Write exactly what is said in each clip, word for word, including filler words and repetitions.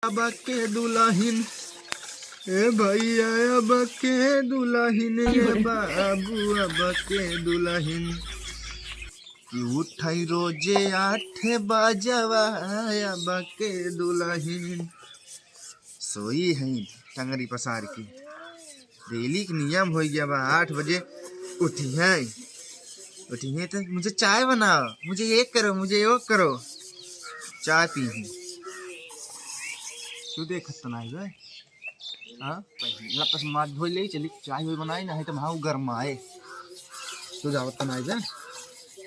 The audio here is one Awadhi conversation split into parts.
अब के दुल्हन, ए भैया, अब के दुल्हन, ए बाबू, अब के दुल्हन। कि उठाई रोजे आठ बजवा, अब के दुल्हन। सोई है टंगरी पसार के। डेली के नियम हो गया बा, आठ बजे उठी है, उठी है तो मुझे चाय बनाओ, मुझे ये करो, मुझे वो करो, चाय पी है। तू देख खत्ता नहीं बे। हाँ, लपस माथ धोई ले, चली चाय भी बनाई, नहीं तो वहाँ गरमाए। तू जावत तो नहीं बे।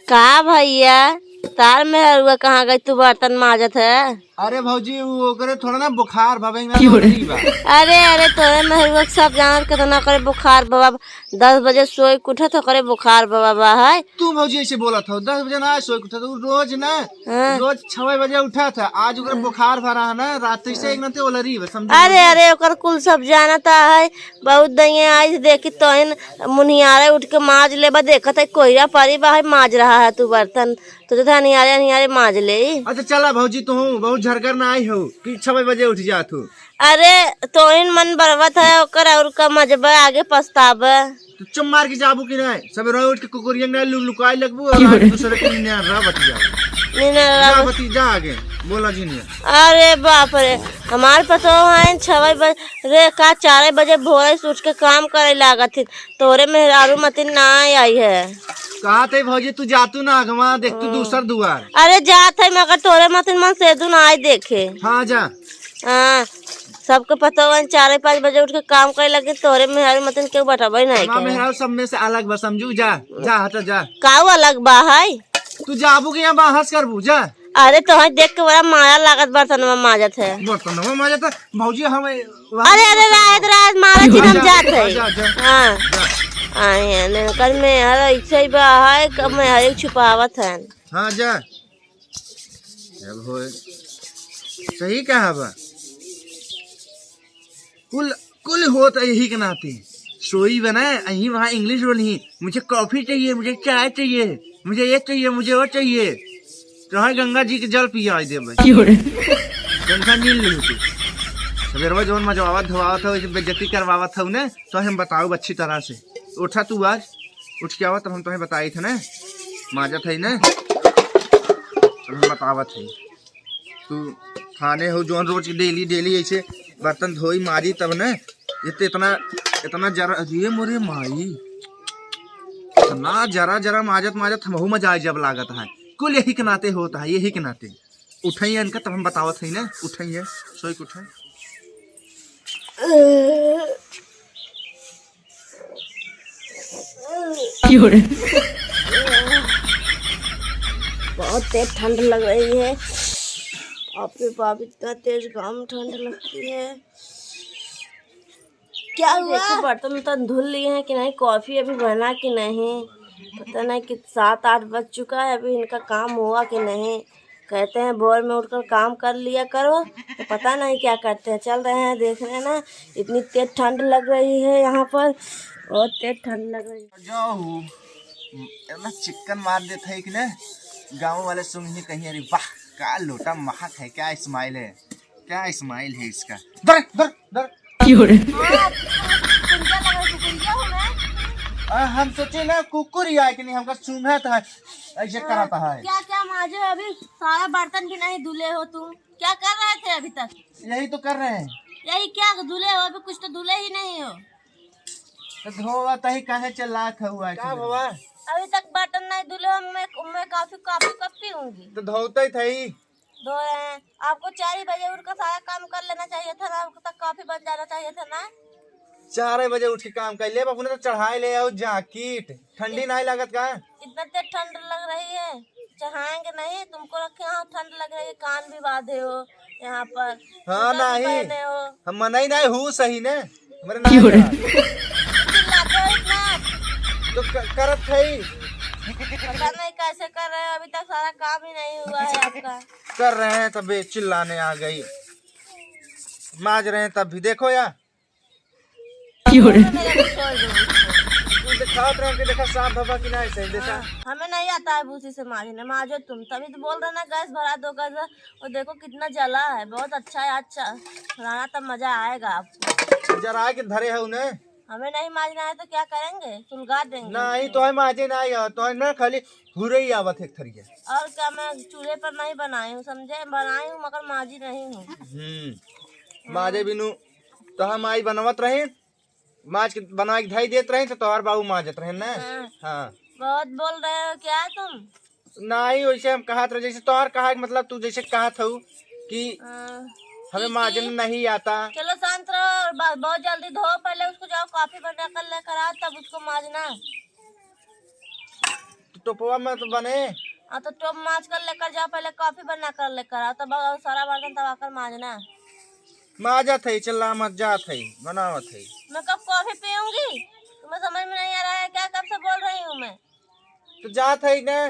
का भैया, तार मेहरुआ कहाँ गई, तू बर्तन माजत है? अरे भौजी, वो ओकरे थोड़ा ना बुखार बा, ना क्यों रे? लगी बा। अरे, अरे, तोरे मेहरुआ के सब जानत केतना करे बुखार बा। दस बजे सोए के उठत ओकरे बुखार बा, बा है। तू भौजी ऐसे बोलत हो, दस बजे ना सोए के उठत, उ रोज ना, हाँ। रोज छवे बजे उठत है। आज ओकरे बुखार भरा है ना, रात से एक नाते ओलरी बा, समझ अरे, लो। अरे, ओकर कुल सब जानता है। बहुत दइया आई से देखी तोहिन मुनियारे उठ के माज लेबा, देखत है कोहरा परी बा है, माज रहा है तू बर्तन। तो जो है नियारे नियारे माज ले। अच्छा चला भौजी, तू बहुत झरकर ना आई हो कि छवे बजे उठ जात हो। अरे तोहिन मन बरवत है ओकर, और का मजबा आगे पछताबा। तो चुप मार के जाबू कि नहीं? सबेरे उठ के कुकुरिया में लु-, लुकाए लगबू और आज दूसरे के नियारा बतिया। नियारा जा बत- बती, जा आगे, बोला जी नहीं। अरे बाप रे, हमार पतोह है छवे बजे, रे का चारे बजे भोरे से उठ के काम करे लागत ही, तोरे मेहरारू मतिन ना आई है। कहा थे भौजी, तू जातू ना अगवा, देख तू हाँ। दूसर दुआर। अरे जात है, मगर तोरे मतिन मन से दू ना आई देखे। हाँ जा। हाँ, सबके पतोह है चारे पाँच बजे उठ के काम करे लगे, तोरे मेहरारू मतिन केहू बटबे नहीं हमार करे। मेहरारू सब में से अलग बा, समझू? जा, जा, हटा, जा। काऊ अलग बा है? तू जाबू के यहाँ बहस करबू, जा। अरे, तोहई देख के बड़ा माया लागत बर्तनवा माजत है। बर्तनवा माजत है, भौजी, हम वहाँ अरे, अरे, रात, रात मारत ही हम जा, जात है। जा, जा। हाँ। जा। आए हैं, इनकर मेहर ऐसे ही बा है, कब मेहर ही छुपावत है। हाँ, जा। अब होए। सही कहा बा। कुल, कुल होत यही के नाते। सोई बना, यही वहाँ English बोली, "मुझे coffee चाहिए, मुझे चाय चाहिए, मुझे ये चाहिए, मुझे वो चाहिए।" तो हाँ, गंगा जी के जल पिया देबे। क्यों रे? गंगा जी ले तू। सबेरवा जौन मजवावत धोवावत हो, वैसे बेइज्जती करवावत हो ने, तो हम बताओ अच्छी तरह से। उठा तू आज, उठ के आवा, तब हम तुम्हें बताई थे ना, माजत है ना, तब हम बतावत है। तू थाने हो जौन रोज daily, daily ऐसे बर्तन धोई माजी तब न, ये तो इतना, इतना जरा, ये मोरे माई, इतना जरा, जरा माजत, माजत हमहू मजा आ जब लागत है। कुल यही के नाते होता है, यही के नाते। उठाइए इनका, तब हम बतावत है ना, उठाइए, सोई के उठाए। क्यों रे? बहुत तेज ठंड लग रही है। बाप रे बाप, इतना तेज घाम ठंड लगती है। क्या हुआ? देखो, बर्तन उर्तन धुल लिए हैं कि नहीं, coffee अभी बना कि नहीं, पता नहीं कि सात आठ बज चुका है, अभी इनका काम हुआ कि नहीं। कहते हैं भोर में उठकर काम कर लिया करो, तो पता नहीं क्या करते हैं। चल रहे हैं, देख रहे हैं ना, इतनी तेज ठंड लग रही है यहाँ पर, बहुत तेज ठंड लग रही है। जाओ, इतना चिकन मार देत है कि ना, गाँव वाले सुन ही कहीं, "अरे वाह, क्या लोटा महक है, क्या smile है, क्या smile है इसका।" धर, धर, धर। क्यों रे? हाँ, कुकुरिया लग रही, कुकुरिया हूँ मैं। आ, हम सोचे ना कुकुर ही आए कि नहीं, हमका सूंघत है, ऐसे हाँ, करत है। क्या, क्या माजे हो? अभी सारा बर्तन भी नहीं धुले हो तुम, क्या कर रहे थे अभी तक? यही तो कर रहे हैं। यही क्या धुले हो? अभी कुछ तो धुले ही नहीं हो। तो धोवा तही काहे चिल्लात हुआ है का कि भवा? अभी तक बर्तन नहीं धुले हो, मैं, मैं coffee, coffee कब पीऊंगी? तो धोते ही थे। धो रहे हैं। आपको चार ही बजे उठकर सारा काम कर लेना चाहिए था ना, आपको तक coffee बन जाना चाहिए था ना। चार ही बजे उठ के काम कर ले, अपने तो चढ़ाए ले आओ jacket, ठंडी नहीं लागत का? इतना तेज ठंड लग रही है, चढ़ाएंगे नहीं, तुमको रखे यहाँ ठंड लग रही है, कान भी बांधे हो यहाँ पर। हाँ, जूता भी नहीं। पहने हो। हम मनई नहीं हूँ सही ने, हमारे क्यों रे? नहीं चिल्लाते हो इतना। तो क-, करत है। पता नहीं कैसे कर रहे हो, अभी तक सारा काम ही नहीं हुआ है आपका। कर रहे हैं तब भी चिल्लाने आ गई, माज रहे हैं तब भी। देखो यार। क्यों रे? मेरा भी छोड़ दो। तू दिखावत रहे कि देखा साफ भवा कि नहीं, सही देखा। हाँ, हमें नहीं आता है भूसी से माजने, माजो तुम। तभी तो बोल रहे ना गैस भरा दो, गैस। और देखो कितना जला है, बहुत अच्छा है, अच्छा खाना, तब मजा आएगा आपको। जरा के धरे है उन्हें। हमें नहीं माजना है तो क्या करेंगे, सुलगा देंगे नहीं, उसको। तो है माजे ना आया, तो है ना खाली हुरे ही आवत है एक थरिया। और क्या, मैं चूल्हे पर नहीं बनाई हूँ, समझे, बनाई हूँ मगर माजी नहीं हूँ। हम्म, माजे बिनु तो हम आई बनवत रहे, माज के बनवा के धई देत रहे तो तोहर बाबू माजत रहे ना। हाँ। हाँ। बहुत बोल रहे हो क्या तुम? नहीं, वैसे हम कहत रहे, जैसे तोहर कहा के मतलब तू जैसे कहत हऊ कि हाँ। हमें कि, माजन कि नहीं आता। चलो शांत रहो, ब-, बहुत जल्दी धो, पहले उसको जाओ कॉफी बना कर लेकर आओ, तब उसको माजना। तो टोपवा में तो बने। हाँ, तो टोप माज कर लेकर जाओ, पहले कॉफी बना कर लेकर आओ, तब सारा बर्तन तब आकर माजना। माजत है, चिल्ला मत, जात है, बनावत है। मैं कब कॉफी पीऊंगी? तुम्हें समझ में नहीं आ रहा है क्या? कब से बोल रही हूँ मैं। तो जात है ना?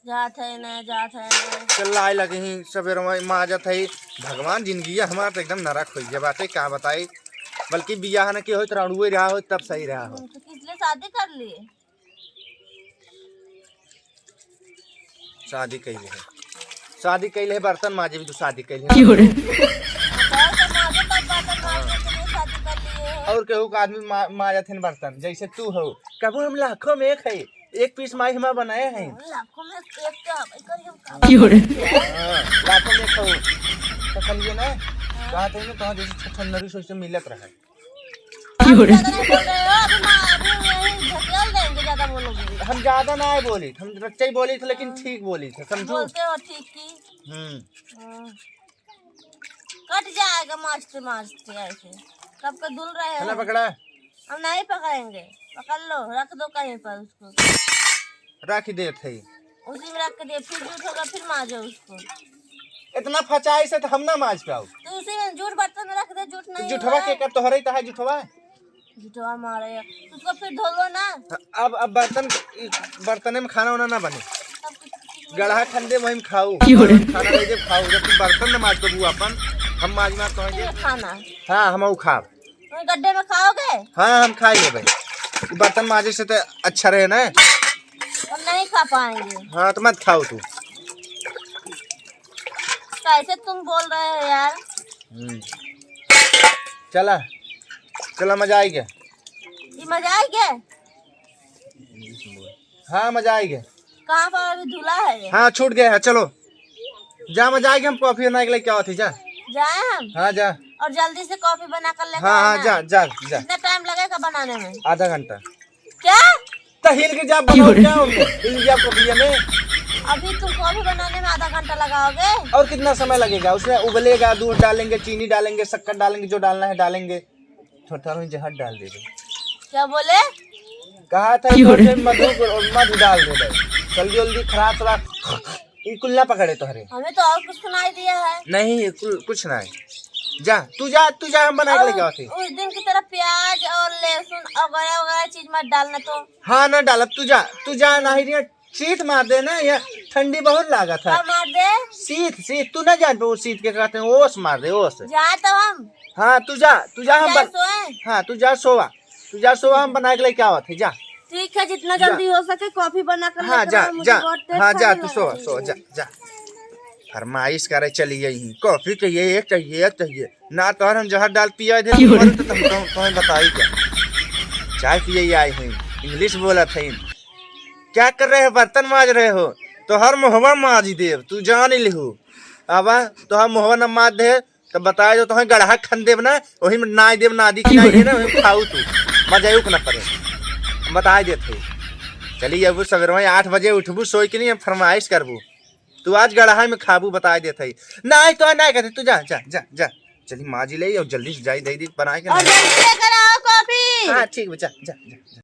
जात है ना, जात है ना। चिल्लाए लगे ही, सवेरे वही माजत है। भगवान, जिंदगी हमार तो एकदम नरक होइ गया बाटे, का बताई। बल्कि बियाह न के होत, राणुए रहा होत, तब सही रहा होत। तो किस लिए शादी कर लिए? शादी कैले है, शादी कैले है, बर्तन माजे भी तो शादी कैले है। क्यों रे? और तो माजे तब बर्तन माजे के लिए शादी कर लिए हो। और केहू का आदमी मा-, माजत है बर्तन, जैसे तू हो। कबू हम लाखों में एक है, एक पीस माई हमार बनाए हैं। लाखों में एक तो हम, एक हम काम क्यों रे? हाँ, लाखों में एक हो। तो कल ये ना, कहा थे ना, तो जैसे छछन नरी सोच से मिलत रहे। क्यों रे? ज्यादा नहीं बोल रहे हो, अभी माँ, अभी यही ढकेल देंगे, ज्यादा बोलोगे। हम ज्यादा ना बोली, हम सच्चाई बोली थे, लेकिन हाँ। ठीक बोली थे, समझो? बोलते हो ठीक की। हम्म। हाँ। कट जाएगा माजते माजते ऐसे। कब का धुल रहे हैं? पकड़ा। हम नहीं पकड़ेंगे, पकड़ लो, रख दो कहीं पर उसको। रख देत है। उसी में रख के दे, फिर जूठ होगा, फिर माजो उसको। इतना फचाई से तो हम ना माज पाओ। तो उसी में जूठ बर्तन में रख दे, जूठ तो नहीं जूठवा होगा। के कर तोहरे ही तो है जूठवा। जूठवा मारे है। उसको फिर धो लो ना। अब, अब बर्तन, बर्तने में खाना वाना ना बने। तब कुछ, कुछ गड़हा खंदे वहीं में खाऊ। खाना दे दे खाऊ। जब तू बर्तन ना माज पाबू अपन, हम माज माज तो खाना। हाँ, हम खाब। वही गड्ढे में खाओगे? हाँ, हम खाई लेबे। उ बर्तन माजे से तो अच्छा रहे ना। हम नहीं खा पाएंगे। हाँ, तो मत खाओ तू। कैसे तुम बोल रहे हो यार? हम्म। चला, चला, मजा आई गया। ये मजा आई गया? हाँ, मजा आई गया। कहाँ पर अभी धुला है ये? हाँ, छूट गया है, चलो। जा, मजा आई गया, हम कॉफी बना के लेके आवत ही, जा। जाए हम? हाँ, जा। और जल्दी से कॉफी बना कर लेकर हाँ, हाँ, आना। जा, जा, जा। कितना टाइम लगेगा बनाने में? आधा घंटा। क्या? तो हिल के जा, बनाओ क्या हो? हिल के जा कॉफी में। अभी तुम कॉफी बनाने में आधा घंटा लगाओगे? और कितना समय लगेगा? उसमें उबलेगा, दूध डालेंगे, चीनी डालेंगे, शक्कर डालेंगे, जो डालना है डालेंगे। थोड़ा थोड़ा में जहर डाल देबे। क्या बोले? कहा था क्यों रे? मधु को, मधु डाल देबे। जल्दी जल्दी खराब सराब ई कुल ना पकड़े तोहरे। हमें तो और कुछ सुनाई दिया है। नहीं, कुल, कुछ ना है। जा, तू जा, तू जा, हम बना के और लेके आते। उस दिन की तरह प्याज और लहसुन वगैरह वगैरह चीज मत डालना तो। हाँ, ना डालब, तू जा, तू जा, नहीं रे, शीत मार दे ना, ये ठंडी बहुत लागत है। क्या मार दे? शीत, शीत, तू ना जान पे वो शीत के कहते हैं, ओस मार दे, ओस। जाए तो हम। हाँ, तू जा, तू जा, हम जाए बन-, सोए? हाँ, तू जा सोवा, तू जा सोवा, हम बना के लेके आवत है, जा। ठीक है, जितना जा। जल्दी हो सके कॉफी बना कर हाँ, लेकर जा, आओ, मुझे जा, बहुत तेज हाँ, जा, ठंड तू लग सोवा, रही सोवा, है। जा, जा। फरमाइश करे चली गई हैं, कॉफी चाहिए, एक चाहिए, एक चाहिए। ना तोहर हम जहर डाल पिया दे, क्यों रे? मरे तो तुम, तुम, तुम्हें बताई क्या? चाय पिए आए हैं, इंग्लिश बोलत हैं। क्या कर रहे हो? बर्तन माज रहे हो? तोहर मुहवा माज देब, तू जान लिहू। अब तोहर मुहवा न माज दे, तो बताए दो, तोहर गड़हा खन देब ना, वही में नाई देब, नादी की नाई है ना, वही में खाऊ तू। मजा आयु के ना पड़े। हम बताए देत है। चली अब सवेरे आठ बजे उठबू, सोई के नहीं, हम फरमाइश करबू। तू आज गड़हा में खाबू, बताए देत है। नाई तो नाई कहते, तू जा, जा, जा, जा। चली माजी ले और जल्दी से जाई दे दी बनाए के और ना। जल्दी लेकर आओ कॉफी। हाँ, ठीक बा, जा, जा, जा, जा।